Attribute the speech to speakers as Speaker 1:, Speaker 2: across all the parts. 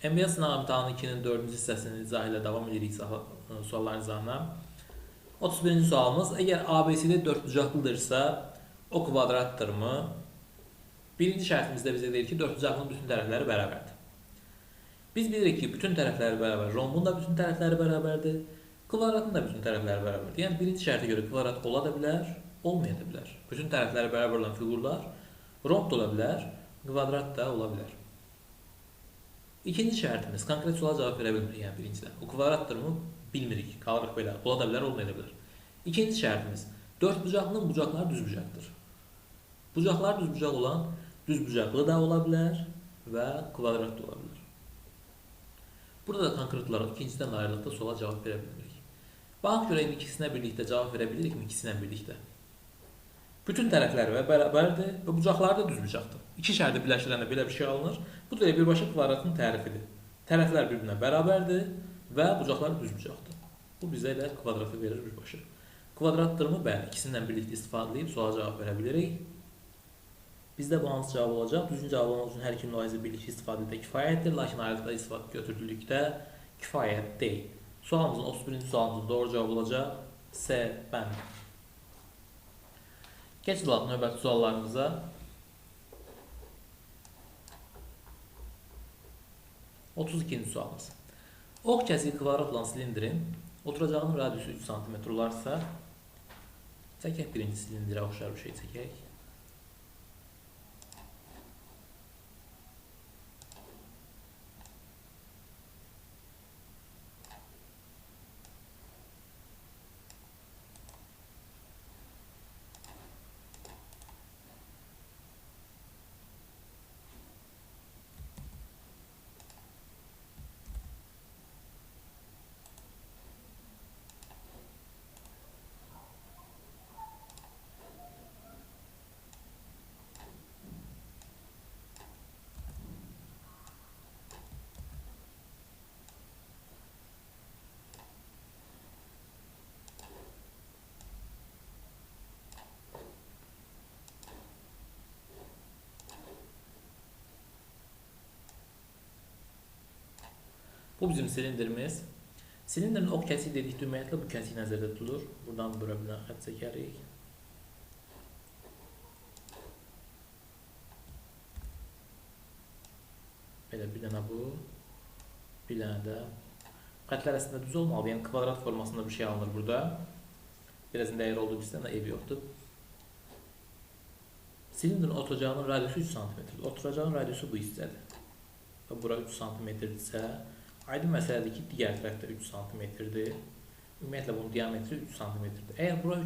Speaker 1: MBA sınaq imtahanı 2-nin 4-cü hissəsinin izahı ilə davam edirik sualların izahına. 31-ci sualımız, əgər ABCD dördbucaqlıdırsa, o kvadratdırmı? Birinci şərtimizdə bizə deyir ki, dördbucaqlının bütün tərəfləri bərabərdir. Biz bilirik ki, bütün tərəfləri bərabər, rombun da bütün tərəfləri bərabərdir, kvadratın da bütün tərəfləri bərabərdir. Yəni, birinci şərtə görə kvadrat ola da bilər, olmaya da bilər. Bütün tərəfləri bərabər olan fiqurlar romb da ola bilər, kvadrat da ola bilər. İkinci şərtimiz, konkret suala cavab verə bilmirik, yəni birincidə. O kvadratdırmı? Bilmirik, qalırıq belə. Ola da bilər, olmaya da bilər. İkinci şərtimiz, dördbucaqlının bucaqları düzbucaqdır. Bucaqlar düzbucaq olan düzbucaqlı da ola bilər və kvadrat da ola bilər. Burada da konkret olaraq ikincidən ayrılıqda suala cavab verə bilmirik. Baxaq görək, indi ikisinə birlikdə cavab verə bilirikmi? İkisi ilə birlikdə. Bütün tərəfləri və bərabərdir və bucaqları da düzbucaqdır. İki şərti birləşdirəndə belə bir şey alınır. Bu da birbaşa kvadratın tərifidir. Tərəflər bir-birinə bərabərdir və bucaqlar düzbucaqdır. Bu bizə elə kvadratı verir birbaşa. Kvadratdırmı? Bəli, ikisindən birlikdə istifadə edib suala cavab verə bilirik. Bizdə bu hansı cavab olacaq? Düzgün cavab olmaq üçün hər iki mülahizə birlikdə istifadə edə kifayətdir, lakin ayrılıqda istifadə götürdükdə kifayət deyil. Sualımızın 31-ci sualımızın doğru cavabı olacaq S bəndi. Keçid alaq növbəti suallarımıza. 32-ci sualımız. Ox kəsiyi kvadrat olan silindirin oturacağının radiusu 3 cm olarsa, çəkək birinci silindirə oxşar bir şey çəkək. Bu bizim silindirimiz. Silindirin ox kəsiyi dedikdə ümumiyyətlə bu kəsiyi nəzərdə tutulur. Buradan bura bir xətt çəkərik. Belə bir dənə bu, bir dənə də. Xətlər əslində düz olmalıdır. Yəni kvadrat formasında bir şey alınır burada. Birazın dəyər olduğu bizdən də eybi yoxdur. Silindirin oturacağının radiusu 3 cm-dir. Oturacağın radiusu bu hissədir. Və bura 3 cm-dirsə, aydın məsələdir ki, digər tərəfdə 3 cm-dir. Ümumiyyətlə, bunun diametri 3 cm-dir. Əgər bura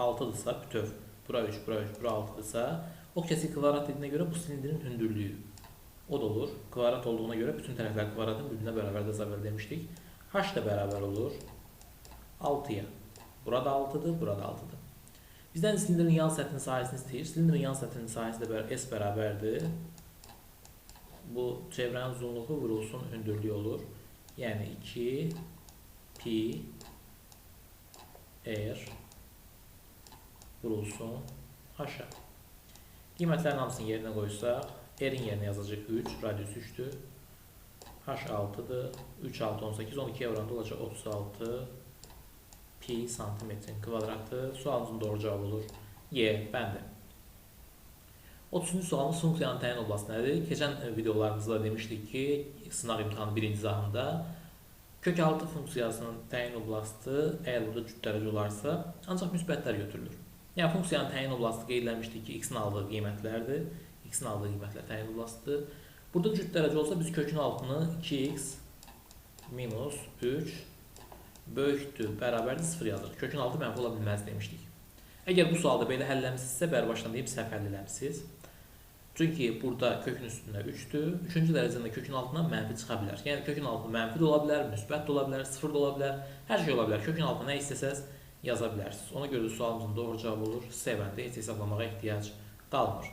Speaker 1: 6-dırsa, bütöv, bura 3, bura 3, bura 6-dırsa, o kəsik kvadrat dediyinə görə bu silindirin hündürlüyü. O da olur. Kvadrat olduğuna görə bütün tərəflər kvadratın bir-birinə bərabərdir, az əvvəl demişdik. H da bərabər olur 6-ya. Burada 6-dır, burada 6-dır. Bizdən silindirin yan səthinin sahəsini istəyir. Silindirin yan səthinin sahəsi də S bərabərdir. Bu çevrənin uzunluğu vurulsun hündürlüyü olur. Yəni 2 pi r vurulsun h-a. Qiymətlərin hamısını yerinə qoysaq, r-in yerinə yazacaq 3, radius 3-dür. H 6-dır. 3, 6, 18, 12-yə vuranda olacaq 36 pi santimetrin kvadratı. Sualımızın doğru cavabı olur. Y bəndi. 30-cu sualımız funksiyanın təyin oblastı nədir? Keçən videolarımızda demişdik ki, sınaq imtahanı birinci izahında kök 6 funksiyasının təyin oblastı əgər burada cüt dərəcə olarsa, ancaq müsbətlər götürülür. Yəni, funksiyanın təyin oblastı qeydlənmişdik ki, x-in aldığı qiymətlərdir. X-in aldığı qiymətlər təyin oblastıdır. Burada cüt dərəcə olsa biz kökün altını 2x minus 3 böyükdür, bərabərdir 0 yazırıq. Kökün altı mənfi ola bilməz demişdik. Əgər bu sualda belə həllləmisinizsə, bəri başdan deyim, səhv həll eləmisiniz. Çünki burada kökün üstündə 3-dür. 3-cü dərəcəndə kökün altından mənfi çıxa bilər. Yəni, kökün altı mənfi də ola bilər, müsbət də ola bilər, 0 da ola bilər, hər şey ola bilər. Kökün altına nə istəsəz yaza bilərsiniz. Ona görə də sualımızın doğru cavabı olur. S bəndi, heç hesablamağa ehtiyac qalmır.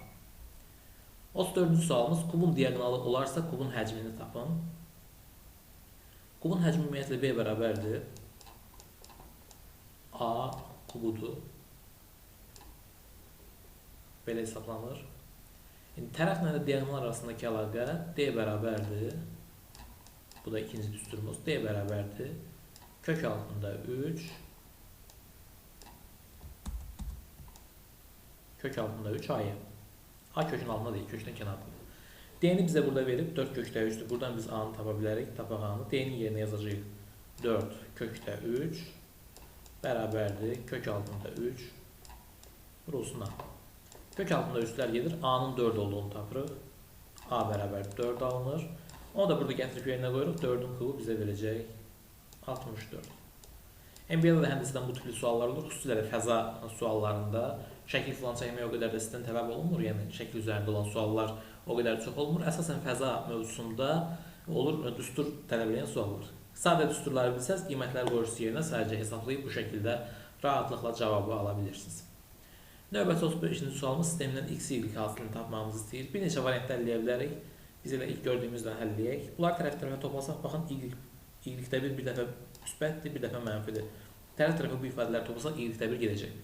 Speaker 1: 34-cü sualımız, kubun diaqonalı olarsa kubun həcmini tapın. Kubun həcmi ümumiyyətlə B bərabərdir. A kubudur. Belə hesablanır. İndi tərəflə də diaqonal arasındakı əlaqə D bərabərdir. Bu da ikinci düsturumuz. D bərabərdir. Kök altında 3. Kök altında 3 A'ya. A kökün altında deyil, kökdən kənardadır. D-ni bizə burada verib 4 kökdə 3-dür. Buradan biz A-nı tapa bilərik. Tapaq A-nı. D-nin yerinə yazacağıq 4 kökdə 3 bərabərdir. Kök altında 3 vurulsun A. Kök altında 3-lər gedir. A-nın 4 olduğunu tapırıq. A bərabər 4 alınır. Onu da burada gətirib yerinə qoyuruq. 4-ün kubu bizə verəcək 64. NBA-da da həndəsədən bu tipli suallar olur. Xüsusilə də fəza suallarında şəkil filan çəkmək o qədər də sizdən tələb olunmur. Yəni şəkil üzərində olan suallar o qədər çox olmur. Əsasən fəza mövzusunda olur düstur tələb edən suallar. Sadə düsturları bilsəz, qiymətləri qoyursunuz yerinə, sadəcə hesablayıb bu şəkildə rahatlıqla cavabı ala bilirsiniz. Növbəti 35-ci sualımız sistemindən x, y hasilini tapmamızı istəyir. Bir neçə variantda həll eləyə bilərik. Biz elə ilk gördüyümüzlə həll eləyək. Bunlar tərəf-tərəfə toplasaq, baxın, y-də bir dəfə müsbətdir, bir dəfə mənfidir. Tərəf-tərəfə bu ifadələri toplasaq, y-də 1 gedəcək.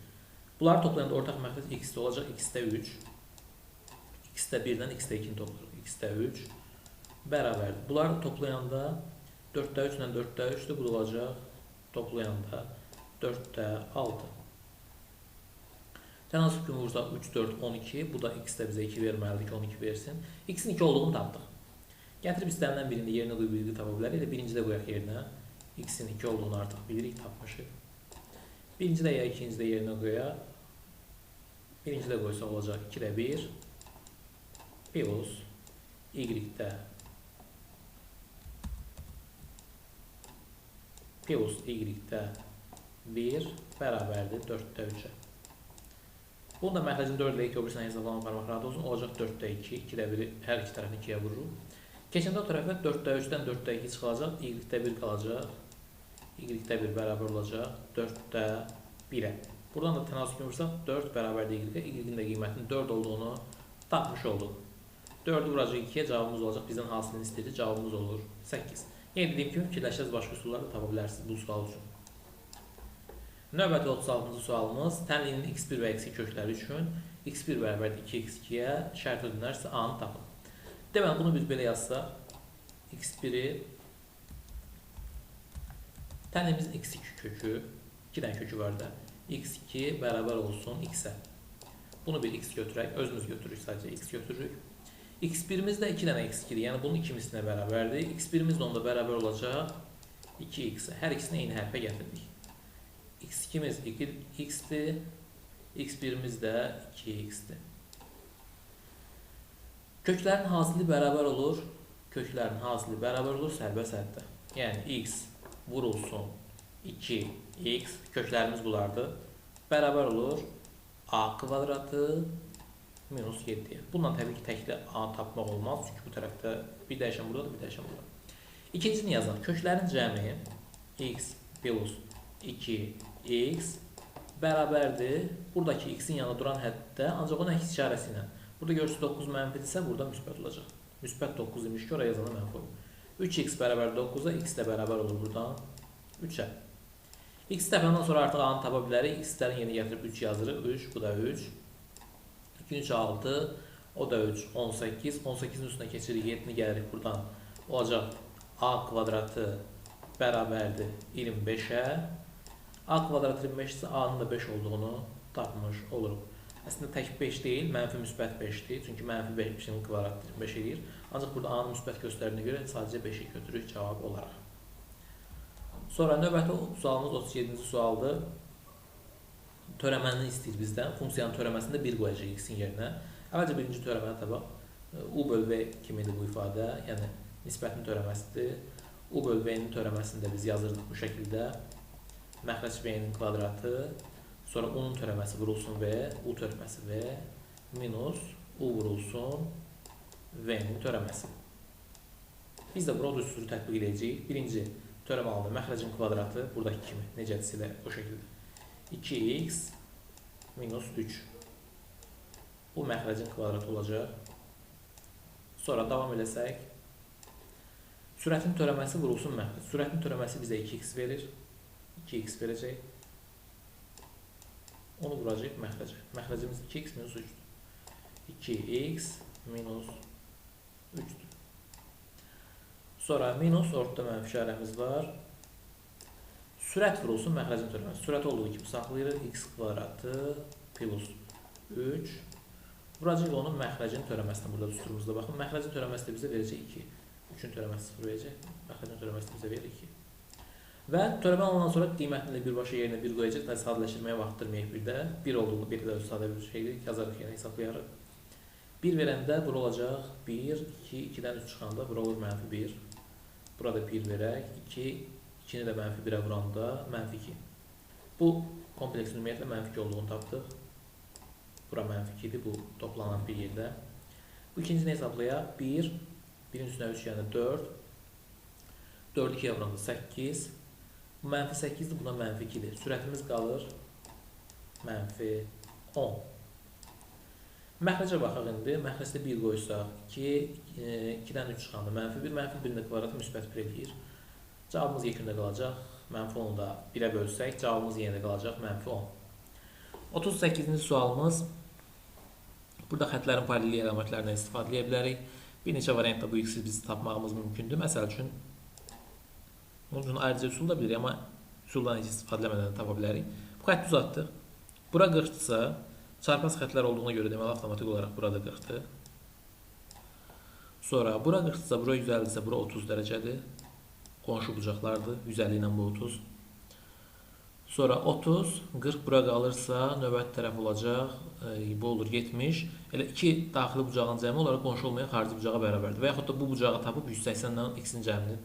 Speaker 1: Bunları toplayanda ortaq məxrəc x-də olacaq, x-də 3. X-də 1-dən x-də 2-ni toplayırıq. X-də 3 bərabərdir. Bunları toplayanda 4-də 3 ilə 4-də 3-dür, bu da olacaq toplayanda 4-də 6. Tənasüb kimi vursaq 3, 4, 12. Bu da x-də bizə 2 verməlidir ki, 12 versin. X-in 2 olduğunu tapdıq. Gətirib istənilən birində yerinə qoyub y tapa bilərik. Elə birinci də qoyaq yerinə. X-in 2 olduğunu artıq bilirik, tapmışıq. Birinci də ya ikinci də yerinə qoyaq. Birinci də qoysaq olacaq 2-də 1 plus y-də plus y-də 1 bərabərdir 4-də 3-ə. Bunu da məxrəcin 4 ilə 2 o birisinə hesablama aparmaq rahat olsun. Olacaq 4-də 2, 2-də 1-i hər iki tərəfini 2-yə vururuq. Keçəndə o tərəfə 4-də 3-dən 4-də 2 çıxılacaq, y-də 1 qalacaq. Y-də 1 bərabər olacaq 4-də 1-ə. Buradan da tənasüb kimi vursaq 4 bərabərdir y-ə. Y-in də qiymətinin 4 olduğunu tapmış olduq. 4-ü vuracaq 2-yə, cavabımız olacaq. Bizdən hasilini istəyir, cavabımız olur 8. Yenə dediyim kimi fikirləşəcəz, başqa üsulları da tapa bilərsiniz bu sual üçün. Növbəti 36-cı sualımız tənliyinin x1 və x2 kökləri üçün x1 bərabərdir 2x2-yə şərt ödənərsə A-nı tapın. Deməli, bunu biz belə yazsaq, x1-i tənliyimizin x2 kökü, 2 dənə kökü var da, x2 bərabər olsun x-ə. Bunu bir x götürək, özümüz götürürük, sadəcə x götürürük. X1-imiz də 2 dənə x2-dir, yəni bunun 2 mislinə bərabərdir. X1-imiz də onda bərabər olacaq 2x-ə. Hər ikisini eyni hərfə gətirdik. X2-miz 2x-dir, x1-imiz də 2x-dir. Köklərin hasili bərabər olur, köklərin hasili bərabər olur sərbəst həddə. Yəni x vurulsun 2x, köklərimiz bunlardır, bərabər olur a kvadratı minus 7-yə. Bununla təbii ki, təkli a tapmaq olmaz, çünki bu tərəfdə bir dəyişən buradadır, bir dəyişən burada. İkincisini yazaq. Köklərin cəmi x plus 2x bərabərdir. Buradakı x-in yanında duran həddə, ancaq onun əks işarəsi ilə. Burada görürsünüz 9 mənfidirsə, burada müsbət olacaq. Müsbət 9 imiş ki, oraya yazanda mənfi olur. 3x bərabər 9-a, x də bərabər olur buradan 3-ə. X təpəndən sonra artıq A-nı tapa bilərik. X-lərin yerinə gətirib 3 yazırıq. 3, bu da 3. 2, 3, 6, o da 3, 18. 18-in üstünə keçirik, 7-ni gəlirik buradan. Olacaq A kvadratı bərabərdir 25-ə. A kvadratı 25 isə A-nın da 5 olduğunu tapmış oluruq. Əslində tək 5 deyil, mənfi müsbət 5-dir. Çünki mənfi 5-in kvadratı 25 eləyir. Ancaq burada A-nın müsbət göstərdiyinə görə sadəcə 5-i götürürük cavab olaraq. Sonra növbəti sualımız 37-ci sualdır. Törəməni istəyir bizdən. Funksiyanın törəməsində 1 qoyacaq x-in yerinə. Əvvəlcə birinci törəməni tapaq. U böl V kimidir bu ifadə, yəni nisbətin törəməsidir. U böl V-nin törəməsini də biz yazırdıq bu şəkildə. Məxrəc V-nin kvadratı, sonra U-nun törəməsi vurulsun V, U törəməsi V, minus U vurulsun V-nin törəməsi. Biz də bura düsturu tətbiq edəcəyik. Birinci törəmə alındı. Məxrəcin kvadratı buradakı kimi, necədirsə elə o şəkildə. 2x minus 3. Bu məxrəcin kvadratı olacaq. Sonra davam eləsək, sürətin törəməsi vurulsun məxrəc. Sürətin törəməsi bizə 2x verir. 2x verəcək. Onu vuracaq məxrəcə. Məxrəcimiz 2x minus 3-dür. 2x minus 3-dür. Sonra minus, ortada mənfi işarəmiz var. Sürət vurulsun məxrəcin törəməsi. Sürət olduğu kimi saxlayırıq. X kvadratı plus 3. Vuracaq onun məxrəcin törəməsini burada düsturumuzda baxın. Məxrəcin törəməsi də bizə verəcək 2. 3-ün törəməsi 0 verəcək. Məxrəcin törəməsi də bizə verir 2. Və törəmə alandan sonra qiymətini də birbaşa yerinə 1 qoyacaq. Daha sadələşdirməyə vaxt itirməyək bir də. 1 olduğunu bir də sadə bir şeydir. Yazarıq yenə hesablayarıq. 1 verəndə bura olacaq 1, 2, 2-dən 3 çıxanda bura olur mənfi 1. Burada 1 verək. 2, 2-ni də mənfi 1-ə vuranda mənfi 2. Bu kompleksin ümumiyyətlə mənfi 2 olduğunu tapdıq. Bura mənfi 2 idi, bu toplanan bir yerdə. Bu ikincini hesablayaq. 1, 1-in üstünə 3 yəni 4. 4, 2-yə vuranda 8. Bu mənfi 8-dir, buna mənfi 2-dir. Sürətimiz qalır mənfi 10. Məxrəcə baxaq indi. Məxrəcdə 1 qoysaq 2, 2-dən 3 çıxanda mənfi 1, mənfi 1-in də kvadratı müsbət 1 eləyir. Cavabımız yekunda qalacaq. Mənfi 10-u da 1-ə bölsək, cavabımız yenə də qalacaq mənfi 10. 38-ci sualımız. Burada xətlərin paralellik əlamətlərindən istifadə edə bilərik. Bir neçə variantda bu x-i biz tapmağımız mümkündür. Məsəl üçün, bunun üçün ayrıca üsul da bilirik, amma üsuldan heç istifadə eləmədən də tapa bilərik. Bu xətti uzatdıq. Bura 40-dırsa, çarpaz xətlər olduğuna görə deməli avtomatik olaraq burada 40-dır. Sonra bura 40-dırsa, bura 150-dirsə, bura 30 dərəcədir. Qonşu bucaqlardır. 150 ilə bu 30. Sonra 30, 40 bura qalırsa, növbəti tərəf olacaq, bu olur 70. Elə iki daxili bucağın cəmi olaraq qonşu olmayan xarici bucağa bərabərdir. Və yaxud da bu bucağı tapıb 180-dən x-in cəmini,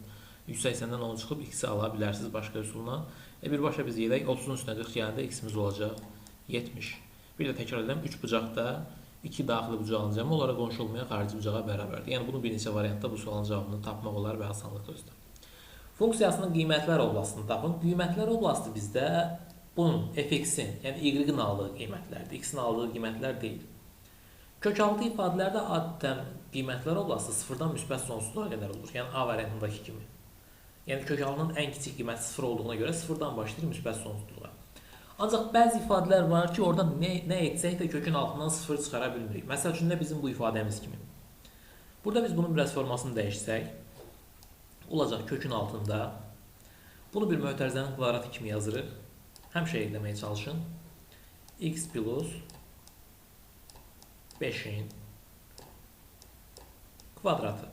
Speaker 1: 180-dən 10 çıxıb x-i ala bilərsiniz başqa üsulla. Birbaşa biz gedək, 30-un üstünə 40 gələndə x-imiz olacaq 70. Bir də təkrar edirəm, 3 bucaqda 2 daxili bucağın cəmi olaraq qonşu olmayan xarici bucağa bərabərdir. Yəni bunu bir neçə variantda bu sualın cavabını tapmaq olar və asanlıqla özdə. Funksiyasının qiymətlər oblastını tapın. Qiymətlər oblastı bizdə bunun fx-in, yəni y-in aldığı qiymətlərdir. X-in aldığı qiymətlər deyil. Kökaltı ifadələrdə adətən qiymətlər oblastı sıfırdan müsbət sonsuzluğa qədər olur. Yəni A variantındakı kimi. Yəni kökalının ən kiçik qiyməti 0 olduğuna görə sıfırdan başlayır müsbət sonsuzluğa. Ancaq bəzi ifadələr var ki, orada nə etsək də kökün altından 0 çıxara bilmirik. Məsəl üçün də bizim bu ifadəmiz kimi. Burada biz bunun biraz formasını dəyişsək, olacaq kökün altında. Bunu bir mötərizənin kvadratı kimi yazırıq. Həmişə ekləməyə çalışın. X plus 5-in kvadratı.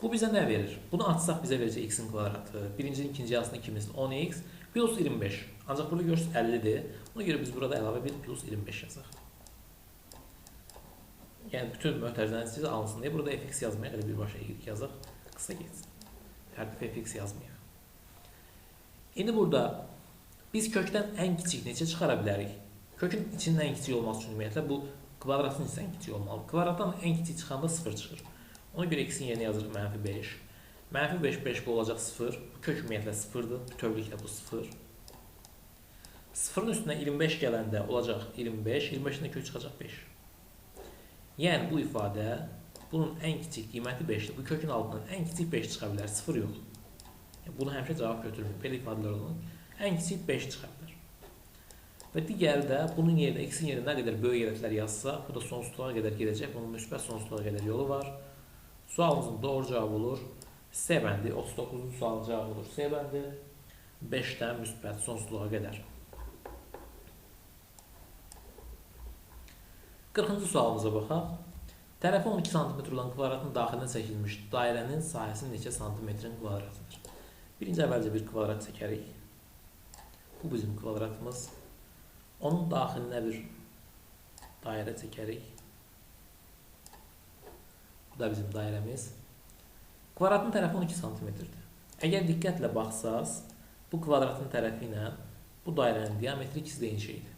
Speaker 1: Bu bizə nə verir? Bunu açsaq bizə verəcək x-in kvadratı. Birincinin ikinci yarısını ikimizin 10x plus 25. Ancaq burada görürsünüz 50-dir. Buna görə biz burada əlavə bir plus 25 yazaq. Yəni bütün mötərizənin sizə alınsın deyə burada fx yazmayaq, elə birbaşa y yazaq. Qısa getsin. Hər dəfə fx yazmayaq. İndi burada biz kökdən ən kiçik neçə çıxara bilərik? Kökün içinin ən kiçik olması üçün ümumiyyətlə bu kvadratın içinin ən kiçik olmalıdır. Kvadratdan ən kiçik çıxanda 0 çıxır. Ona görə x-in yerinə yazırıq mənfi 5. Mənfi 5, 5 bu olacaq 0. Bu kök ümumiyyətlə 0-dır. Bütövlükdə bu 0. 0-ın üstünə 25 gələndə olacaq 25. 25-dən kök çıxacaq 5. Yəni bu ifadə bunun ən kiçik qiyməti 5-dir. Bu kökün altından ən kiçik 5 çıxa bilər, 0 yox. Yəni, bunu həmişə cavab götürmür. Belə ifadələr olan ən kiçik 5 çıxa bilər. Və digəri də bunun yerinə, x-in yerinə nə qədər böyük ədədlər yazsa, bu da sonsuzluğa qədər gedəcək. Bunun müsbət sonsuzluğa qədər yolu var. Sualımızın doğru cavabı olur C bəndi. 39-cu sualın cavabı olur C bəndi. 5-dən müsbət sonsuzluğa qədər. 40-cı sualımıza baxaq. Tərəfi 12 sm olan kvadratın daxilinə çəkilmiş dairənin sahəsi neçə santimetrin kvadratıdır? Birinci əvvəlcə bir kvadrat çəkərik. Bu bizim kvadratımız. Onun daxilinə bir dairə çəkərik. Bu da bizim dairəmiz. Kvadratın tərəfi 12 sm-dir. Əgər diqqətlə baxsaz, bu kvadratın tərəfi ilə bu dairənin diametri ikisi də eyni şeydir.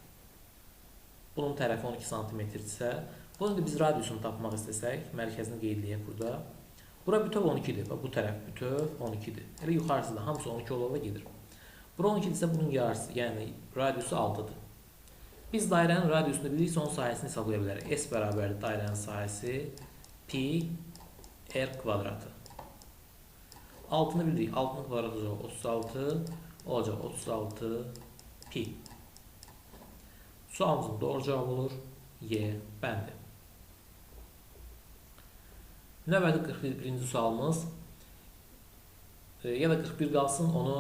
Speaker 1: Bunun tərəfi 12 sm-dirsə, bunu da biz radiusunu tapmaq istəsək, mərkəzini qeyd eləyək burada. Bura bütöv 12-dir və bu tərəf bütöv 12-dir. Elə yuxarısı da hamısı 12 ola gedir. Bura 12-dirsə bunun yarısı, yəni radiusu 6-dır. Biz dairənin radiusunu biliriksə, onun sahəsini hesablaya bilərik. S bərabərdir dairənin sahəsi pi r kvadratı. 6-nı bilirik. 6-nın kvadratı olacaq 36, olacaq 36 pi. Sualımızın doğru cavabı olur Y bəndi. Növbəti 41-ci sualımız ya da 41 qalsın, onu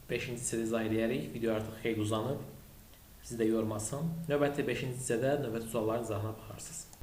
Speaker 1: 5-ci hissədə izah eləyərik. Video artıq xeyli uzanıb, sizi də yormasın. Növbəti 5-ci hissədə növbəti sualların izahına baxarsınız.